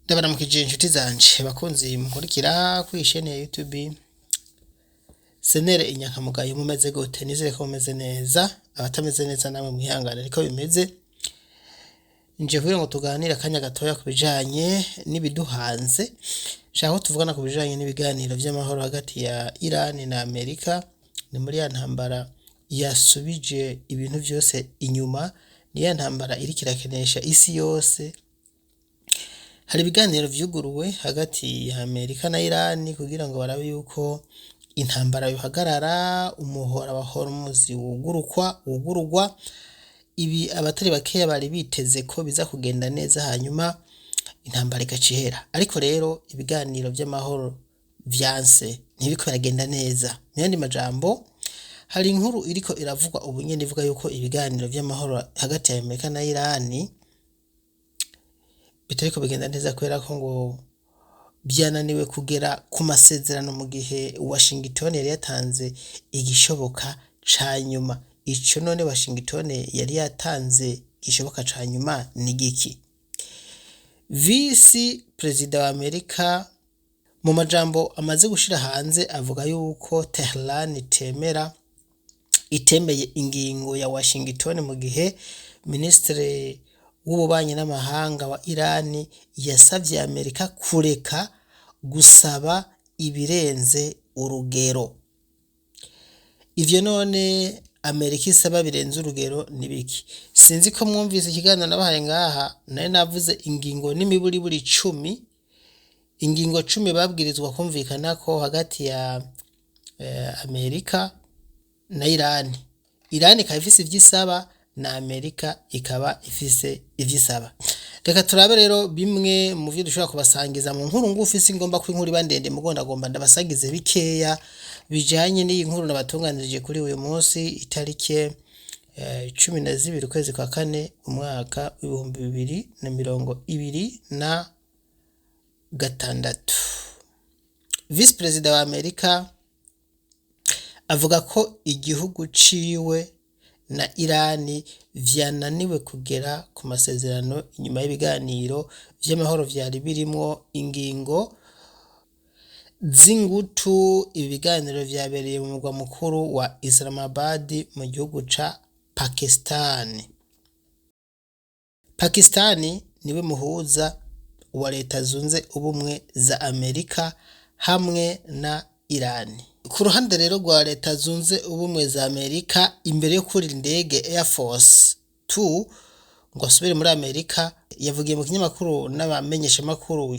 Ndabaramukije inshuti zanje bakunzi mukurikira kuri chaîne ya YouTube Senere Inyankamugayo. Mumeze gute? Nizere ko mumeze neza. Abatameze neza namwe mwihangane, ariko bimeze. Nje kugira ngo tuganire akanya gatoya ku bijanye n'ibiduhanze. Nshaka ko tuvugana ku bijanye n'ibiganiro vy'amahoro hagati ya Iran na Amerika. Ni muri ya ntambara yasubije ibintu vyose inyuma, ni ya ntambara iriko irakenesha isi yose. Hari ibiganiro vyuguruwe hagati ya Amerika na Iran kugira ngo barabe yuko intambara yohagarara, umuhora wa Hormuz wugurukwa, wugururwa. Ibi abatari bakeya bari biteze ko biza kugenda neza, hanyuma intambara igaca ihera. Ariko rero ibiganiro vy'amahoro vyanse, ntibiriko biragenda neza. Mu yandi majambo, hari inkuru iriko iravugwa ubu nyene ivuga yuko ibiganiro vy'amahoro hagati ya Amerika na Iran bitariko bigenda neza, kubera ko ngo vyananiwe kugera ku masezerano mu gihe Washington yari yatanze igishoboka ca nyuma. Ico none Washington yari yatanze gishoboka ca nyuma ni giki? Visi perezida wa Amerika mu majambo amaze gushira hanze avuga yuko Tehran itemera, itemeye ingingo ya Washington, mu gihe minisitiri w'ububanyi n'amahanga wa Iran yasavye Amerika kureka gusaba ibirenze urugero. Ivyo none Amerika isaba birenze urugero ni biki? Sinzi ko mwumvise ikiganiro nabahaye ngaha, nari navuze ingingo n'imiburiburi 10, ingingo 10 babwirizwa kumvikanako hagati ya Amerika na Iran. Iran ikaba ifise ivyo isaba na Amerika ikaba ifise ivyo isaba. Reka turabe rero bimwe mu vyo dushobora kubasangiza mu nkuru ngufi. Singomba ko inkuru iba ndende, mugo ndagomba ndabasangize bikeya bijanye n'iyi nkuru nabatunganirije kuri uyu munsi, itarike 12 ukwezi kwa kane umwaka w'2026. Visi perezida wa Amerika avuga ko igihugu ciwe na Irani vyananiwe kugera ku masezerano inyuma y'ibiganiro vy'amahoro vyari birimwo ingingo z'ingutu. Ibi biganiro vyabereye mu murwa mukuru wa Islamabad mu gihugu ca Pakistan. Pakistan niwe muhuza wa Leta Zunze Ubumwe za Amerika hamwe na Iran. Ku ruhande rero rwa Leta Zunze Ubumwe za Amerika, imbere yo kurira indege Air Force 2 ngo asubire muri Amerika, yavugiye mu kinyamakuru n'abamenyeshamakuru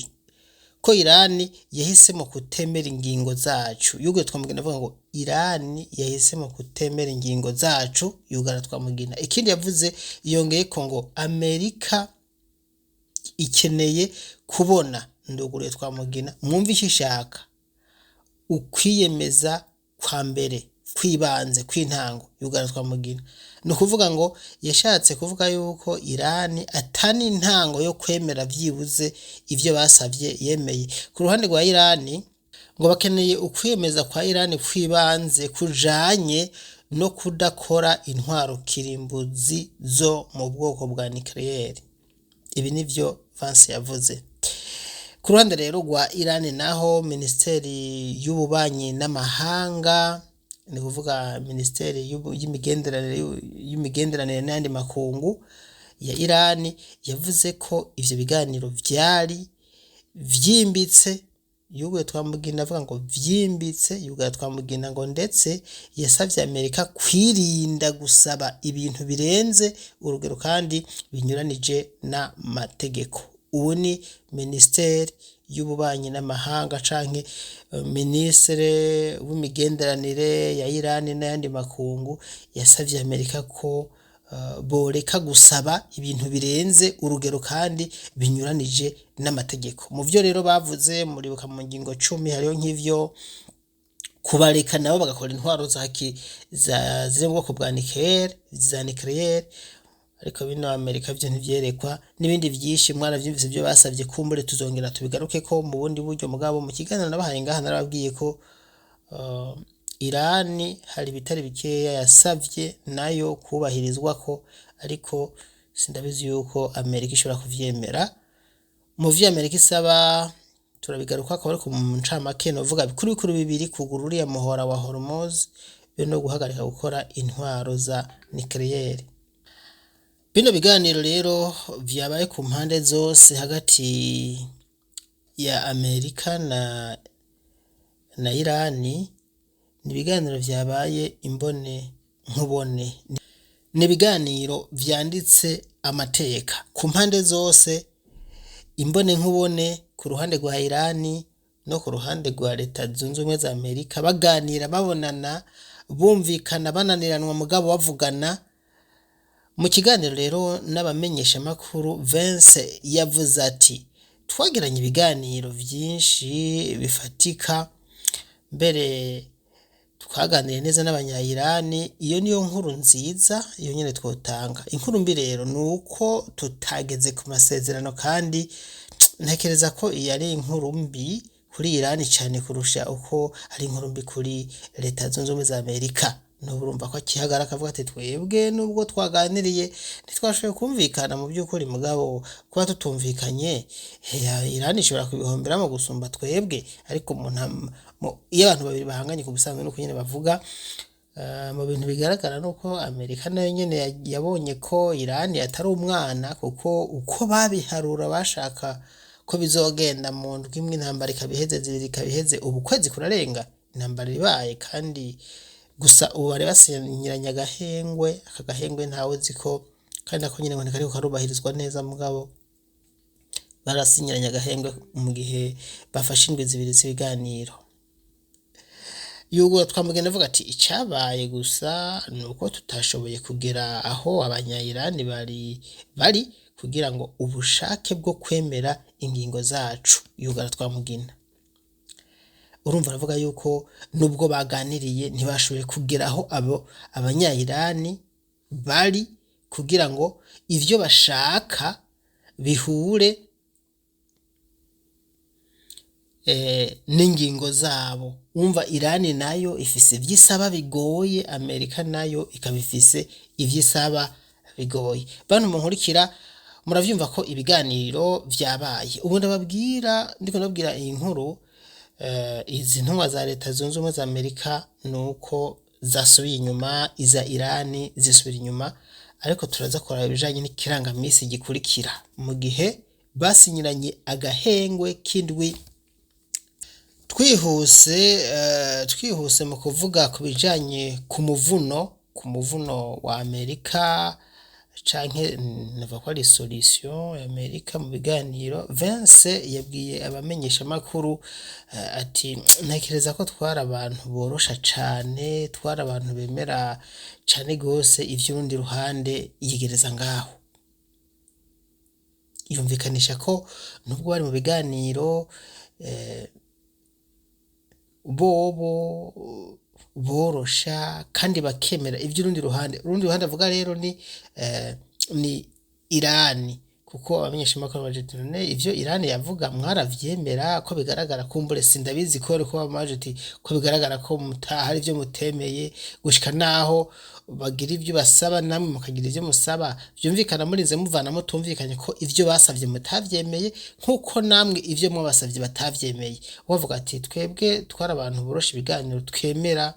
ko Iran yahisemo kutemera ingingo zacu. Yugaye Twamugina avuga ngo Iran yahisemo kutemera ingingo zacu, yugara Twamugina. Ikindi yavuze, yongeye ko ngo Amerika ikeneye kubona, nduguruye Twamugina mwumve icyo ishaka, ukwiyemeza kwa mbere kwibanze kw'intango, yugara Twamugina. Ni ukuvuga ngo yashatse kuvuga yuko Irani atani intango yo kwemera vyibuze ivyo basavye yemeye. Ku ruhande rwa Irani ngo bakeneye ukwiyemeza kwa Irani kwibanze kujanye no kudakora intwaro kirimbuzi zo mu bwoko bwa nucléaire. Ibi nivyo Vance yavuze. Ku ruhande rero rwa Irani naho, minisiteri y'ububanyi n'amahanga, ni kuvuga minisiteri y'imigenderanire n'ayandi makungu ya Irani, yavuze ko ivyo biganiro vyari vyimbitse. Yuguye Twamugina avuga ngo vyimbitse, yugaye Twamugina ngo ndetse yasavye Amerika kwirinda gusaba ibintu birenze urugero kandi binyuranije n'amategeko. Ubu ni minisiteri y'ububanyi n'amahanga canke minisitiri w'imigenderanire ya Irani n'ayandi makungu yasavye Amerika ko boreka gusaba ibintu birenze urugero kandi binyuranije n'amategeko. Mu vyo rero bavuze, muribuka mu ngingo 10 hariho nk'ivyo kubareka nabo bagakora intwaro za ziri mu bwoko bwa nucléaire, za nucléaire, ariko bino Amerika vyo ntivyerekwa, n'ibindi vyinshi mwaravyumvise ivyo basavye. Kumbure tuzongera tubigarukeko mu bundi buryo, mugabo mu kiganiro nabahaye ngaha narababwiye ko Irani hari ibitari bikeya yasavye nayo kubahirizwako, ariko sindabizi yuko Amerika ishobora kuvyemera. Mu vyo Amerika isaba turabigarukako, ariko mu ncamake novuga bikuru bikuru bibiri: kugura uriya muhora wa Hormuz be no guhagarika gukora intwaro za nucléaire. Bino biganiro rero vyabaye ku mpande zose hagati ya Amerika na Irani, ni ibiganiro vyabaye imbone nkubone, ni ibiganiro vyanditse amateka ku mpande zose, imbone nkubone ku ruhande rwa Irani no ku ruhande rwa Leta Zunze Ubumwe za Amerika, baganira, babonana, bumvikana, bananiranwa mugabo bavugana. Mu kiganiro rero n'abamenyeshamakuru, Vance yavuze ati: "Twagiranye ibiganiro vyinshi bifatika, mbere twaganiriye neza n'abanya-Irani. Iyo niyo nkuru nziza, iyo nyene twotanga. Inkuru mbi rero ni uko tutageze ku masezerano, kandi ntekereza ko iyi ari inkuru mbi kuri Irani cane kurusha uko ari inkuru mbi kuri Leta Zunze Ubumwe za Amerika." N'ubu urumva ko akihagara akavuga ati: "Twebwe nubwo twaganiriye ntitwashoboye kumvikana mu by'ukuri, mugabo kuba tutumvikanye, Irani ishobora kubihomberamo gusumba twebwe." Ariko iyo abantu babiri bahanganye ku busanzwe nuko nyene bavuga. Mu bintu bigaragara nuko Amerika nayo nyene yabonye ko Irani atari umwana, kuko uko babiharura bashaka ko bizogenda mu ndwi imwe intambara ikaba iheze, zibiri ikaba iheze, ubu kwezi kurarenga intambara ibaye. Kandi gusa ubu bari basinyiranye agahengwe, aka gahengwe ntawe uzi ko kandi nako nyene ngo ntikariko karubahirizwa neza, mugabo barasinyiranye agahengwe mu gihe bafashe indwi 2 z'ibiganiro. Yugura twamugenda avuga ati: "Icabaye gusa ni uko tutashoboye kugera aho abanya-Irani bari bari kugira ngo ubushake bwo kwemera ingingo zacu." Yugara twamugina. Urumva aravuga yuko nubwo baganiriye ntibashoboye kugera aho abo abanya-Irani bari kugira ngo ivyo bashaka bihure n'ingingo zabo. Wumva Irani nayo ifise ivyo isaba bigoye, Amerika nayo ikaba ifise ivyo isaba bigoye. Bantu munkurikira, muravyumva ko ibiganiro vyabaye. Ubu ndababwira, ndiko ndababwira iyi nkuru, izi ntumwa za Leta Zunze Ubumwe za Amerika nuko zasubiye inyuma, iza Irani zisubira inyuma, ariko turaza kuraba ibijanye n'ikirangamisi gikurikira mu gihe basinyiranye agahengwe k'indwi. Twihuse mu kuvuga ku bijanye ku muvuno wa Amerika canke navuga ko ari solution ya Amerika mu biganiro. Vance yabwiye abamenyeshamakuru ati: "Ntekereza ko twari abantu borosha cane, twari abantu bemera cane gose ivy'urundi ruhande." Yigereza ngaho yumvikanisha ko nubwo bari mu biganiro, bobo borosha kandi bakemera ivy'urundi ruhande. Urundi ruhande avuga rero ni Irani, kuko abamenyeshamakuru baje ati: "None ivyo Irani yavuga mwaravyemera? Ko bigaragara, kumbure sindabizi ko ariko bamaje ati ko bigaragara ko hari ivyo mutemeye gushika naho bagira ivyo basaba namwe mukagira ivyo musaba, vyumvikana murinze muvana mutumvikanye ko ivyo basavye mutavyemeye nkuko namwe ivyo mwabasavye batavyemeye." Bavuga ati: "Twebwe twari abantu borosha ibiganiro, twemera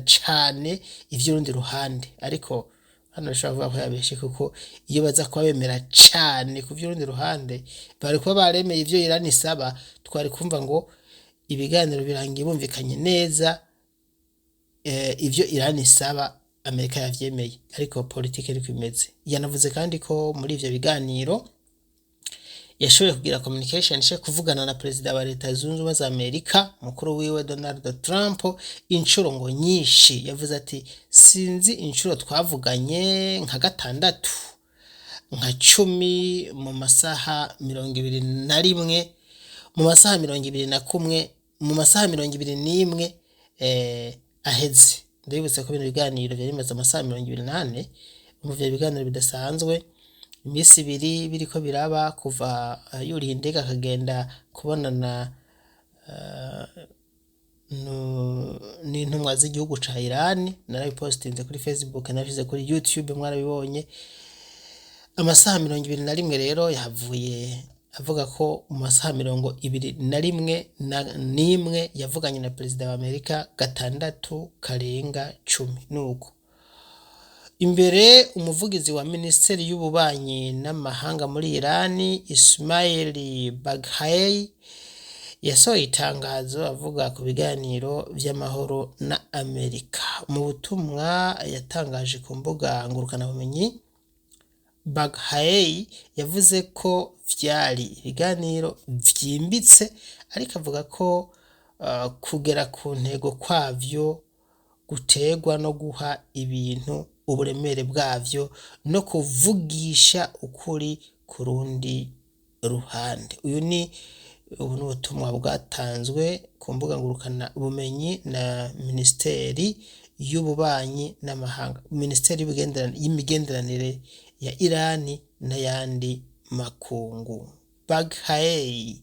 cane ivy'urundi ruhande." Ariko hano bashobora kuvuga ko yabeshe, kuko iyo baza kuba bemera cane ku vy'urundi ruhande bari kuba baremeye ivyo Irani isaba, twari kumva ngo ibiganiro birangiye bumvikanye neza, ivyo Irani isaba Amerika yavyemeye. Ariko politike niko imeze. Yanavuze kandi ko muri ivyo biganiro yashoboye kugira communication, yashoboye kuvugana na perezida wa Leta Zunze Ubumwe za Amerika, mukuru wiwe Donald Trump, inshuro ngo nyinshi. Yavuze ati: "Sinzi inshuro twavuganye, nka gatandatu, nka 10 mu masaha 21, mu masaha 21, mu masaha 21 aheze." Ndabibutsa ko bino biganiro vyari bimaze amasaha 24. Mu vyo biganiro bidasanzwe, iminsi 2 biriko biraba, kuva yuriye indege akagenda kubonana n'intumwa z'igihugu ca Irani. Narabipostinze kuri Facebook, narabishize kuri YouTube, mwarabibonye. Amasaha 21 rero yahavuye avuga ko mu masaha 21 n'imwe yavuganye na perezida wa Amerika 6 karenga 10. Nuko imbere umuvugizi wa minisiteri y'ububanyi n'amahanga muri Irani, Ismail Baghai, yasohoye itangazo avuga ku biganiro vy'amahoro na Amerika. Mu butumwa yatangaje ku mbuga ngurukanabumenyi, Baghai yavuze ko vyari ibiganiro vyimbitse, ariko avuga ko kugera ku ntego kwavyo guterwa no guha ibintu uburemere bwavyo no kuvugisha ukuri ku rundi ruhande. Uyu ni ubu ni ubutumwa bwatanzwe ku mbuga ngurukana bumenyi na minisiteri y'ububanyi n'amahanga, minisiteri y'imigenderanire ya Irani n'ayandi makungu. Baghai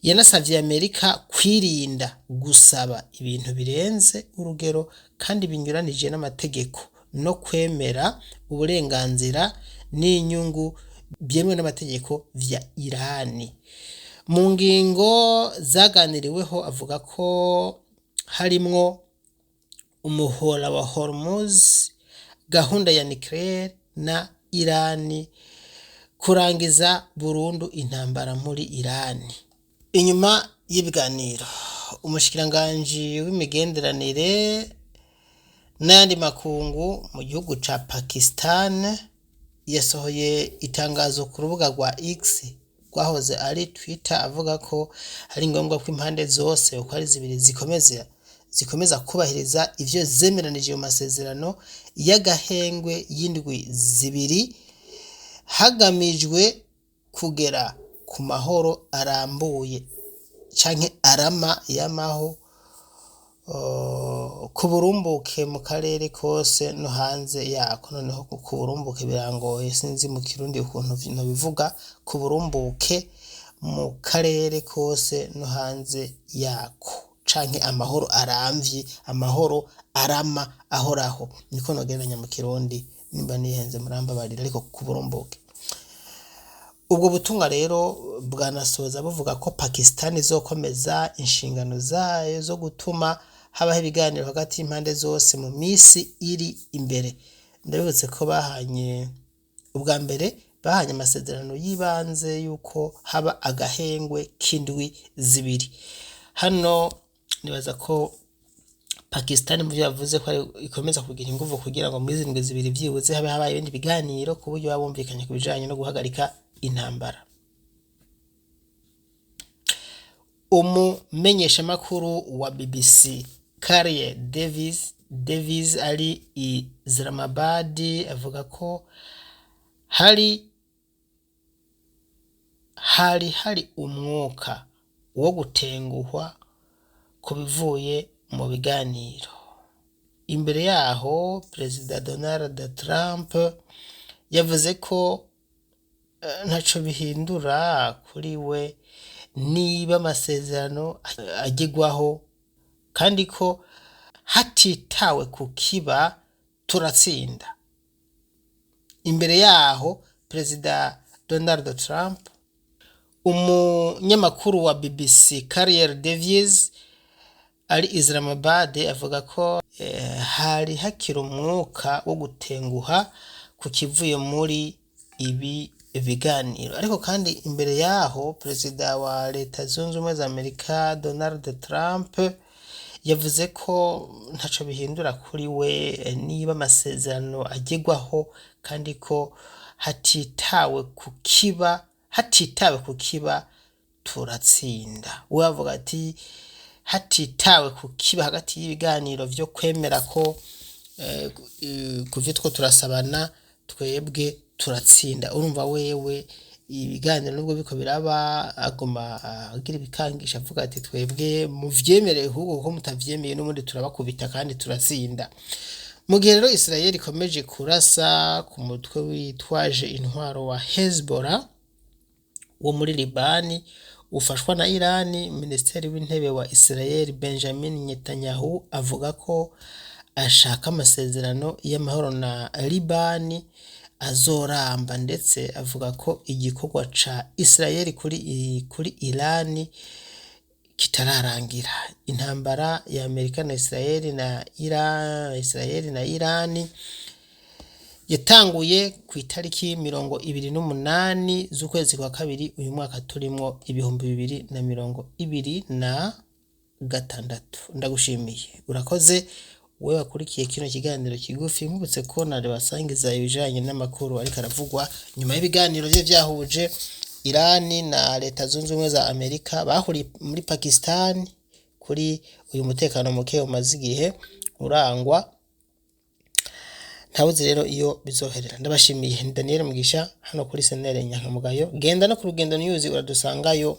yanasavye Amerika kwirinda gusaba ibintu birenze urugero kandi binyuranije n'amategeko no kwemera uburenganzira n'inyungu byemewe n'amategeko vya Irani. Mu ngingo zaganiriweho avuga ko harimwo umuhora wa Hormuz, gahunda ya nucleaire na Irani, kurangiza burundu intambara muri Irani. Inyuma y'ibiganiro, umushikiranganji w'imigenderanire n'ayandi makungu mu gihugu ca Pakistan yasohoye itangazo ku rubuga rwa X rwahoze ari Twitter, avuga ko ari ngombwa ko impande zose uko ari zibiri zikomeza kubahiriza ivyo zemeranije mu masezerano y'agahengwe y'indwi 2 hagamijwe kugera ku mahoro arambuye canke arama yamaho ku burumbuke mu karere kose no hanze yako. Noneho ku burumbuke birangoye, sinzi mu Kirundi ukuntu nobivuga, ku burumbuke mu karere kose no hanze yako, canke amahoro aramvye, amahoro arama ahoraho, niko nogereranya mu Kirundi, nimba nihenze murambabarira, ariko ku burumbuke. Ubwo butumwa rero bwanasoza buvuga ko Pakistan izokomeza inshingano zayo zo gutuma habaho ibiganiro hagati y'impande zose mu misi iri imbere. Ndabibutse ko bahanye ubwa mbere, bahanye amasezerano y'ibanze y'uko haba agahengwe k'indwi 2. Hano nibaza ko Pakistan mu vyo yavuze ko ikomeza kugira inguvu kugira ngo muri izi ndwi 2 vyibuze habe habaye ibindi biganiro ku buryo baba bumvikanye ku bijanye no guhagarika intambara. Umumenyeshamakuru wa BBC Carrie Davies ari i Islamabad avuga ko hari umwuka wo gutenguhwa ku bivuye mu biganiro. Imbere yaho Perezida Donald Trump yavuze ko ntaco bihindura kuri we niba amasezerano agirwaho, kandi ko hatitawe ku kiba turatsinda. Imbere yaho Perezida Donald Trump, umunyamakuru wa BBC Carrier Davies ari Islamabad avuga ko hari hakiri umwuka wo gutenguha ku kivuye muri ibi biganiro. Ariko kandi imbere yaho Perezida wa Leta Zunze Ubumwe za Amerika Donald Trump yavuze ko ntaco bihindura kuri we niba amasezerano agirwaho, kandi ko hatitawe ku kiba turatsinda. We avuga ati hatitawe ku kiba hagati y'ibiganiro vyo kwemera ko kuvyo two turasabana twebwe turatsinda. Urumva wewe ibiganiro nubwo biko biraba aguma agira ibikangisha avuga ati twebwe muvyemereye ahubwo kuko mutavyemeye n'ubundi turabakubita kandi turatsinda. Mu gihe rero Israel ikomeje kurasa ku mutwe witwaje intwaro wa Hezbollah wo muri Libani ufashwa na Irani, Minisitiri w'intebe wa Israel Benjamin Netanyahu avuga ko ashaka amasezerano y'amahoro na Libani, azoramba, ndetse avuga ko igikorwa ca Israel kuri Iran kitararangira. Intambara ya Amerika na Israel na Iran, Israel na Iran yatanguye ku itariki 28 z'ukwezi kwa kabiri uyu mwaka turimwo, 2026. Ndagushimiye, urakoze wowe wakurikiye kino kiganiro kigufi. Nkubutse ko nari basangiza ibijanye n'amakuru ariko aravugwa nyuma y'ibiganiro vye vyahuje Irani na Leta Zunze Ubumwe za Amerika bahuriye muri Pakistan kuri uyu mutekano muke umaze igihe urangwa. Ntawuzi rero iyo bizoherera. Ndabashimiye, ni Daniel Mugisha hano kuri Senere Nyankamugayo. Genda no ku Rugendo News uradusangayo.